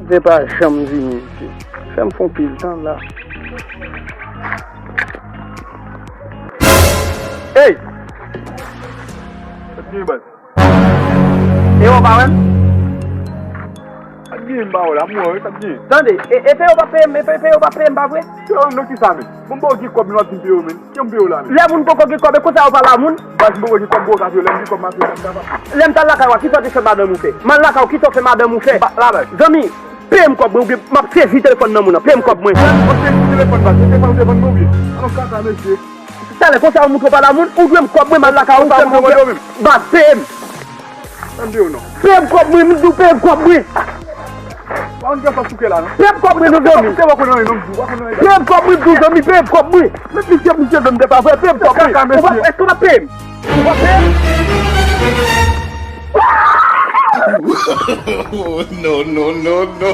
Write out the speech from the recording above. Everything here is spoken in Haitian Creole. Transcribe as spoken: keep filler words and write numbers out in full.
Mwen pa janm vini isi. Fè m fè yon pil tan la. Ey! Sa k genyen, baz? E w pa wè m? Sa k genyen, m pa wè la, m wè wi, sa k genyen? Tande, e, e P O pa peye m, e P O pa peye m, pa vre? P O nan kisa, men? Bon, m ba w gen kòb, men w ap di m P O, men. Kiyè m P O la, men? Lè moun poko gen kòb, e konsa yo pale a moun? Baz, m poko gen kòb, m wè w ka di yo, lè m gen kòb, m ap di yo, m ap di yo. Lè m t al lakay ou a, kisa w te fè madanm ou fè? M al lakay ou, kisa w fè madanm ou fè? M pa la, baz. Zanmi, peye m kòb mwen, oubyen m ap sezi telefòn nan moun nan. Peye m kòb mwen. W ap sezi telefòn, baz. Se telefòn ou te vann mwen, oubyen? Alò, kaka, mesye. Talè, konsa ou montre w pale a moun, ou dwe m kòb mwen, m al lakay ou, fè m konfyans. Baz, peye m. Tande yo non. Peye m kòb mwen, m di w peye m kòb mwen. Pa konn kiyès w ap souke la non. Peye m kòb mwen non, zanmi. Ou te wè konnen anyen non, m di w pa konnen anyen. Peye m kòb mwen, m di w, zanmi, peye m kòb mwen. Men misye, misye done m tèt avè, peye m kòb mwen. Kaka, mesye. Ou pa, èske w pa peye m? Ou pa peye m? Oh, no, no, no, no.